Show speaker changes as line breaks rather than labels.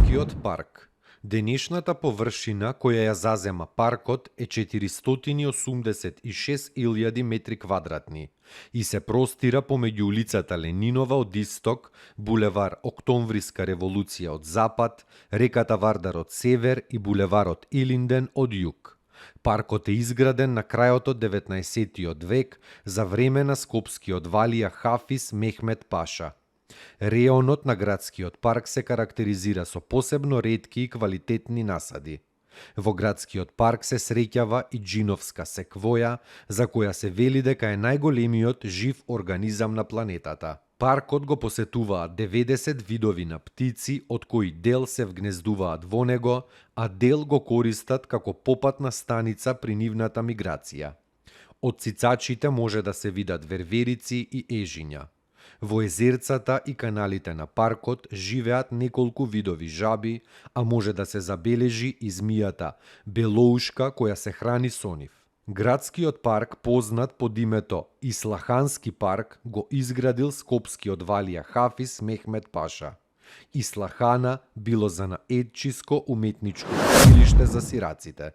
Градскиот парк. Денешната површина која ја зазема паркот е 486.000 метри квадратни и се простира помеѓу улицата Ленинова од исток, булевар Октомвриска револуција од запад, реката Вардар од север и булеварот Илинден од југ. Паркот е изграден на крајот од 19. век за време на скопскиот валија Хафиз Мехмет Паша. Реонот на Градскиот парк се карактеризира со посебно ретки и квалитетни насади. Во Градскиот парк се среќава и џиновска секвоја, за која се вели дека е најголемиот жив организам на планетата. Паркот го посетуваат 90 видови на птици, од кои дел се вгнездуваат во него, а дел го користат како попатна станица при нивната миграција. Од цицачите може да се видат верверици и ежиња. Во езерцата и каналите на паркот живеат неколку видови жаби, а може да се забележи и змијата белоушка која се храни со нив. Градскиот парк, познат под името Ислахански парк, го изградил скопскиот валија Хафиз Мехмет Паша. Ислахана било за наетчиско уметничко училиште за сираците.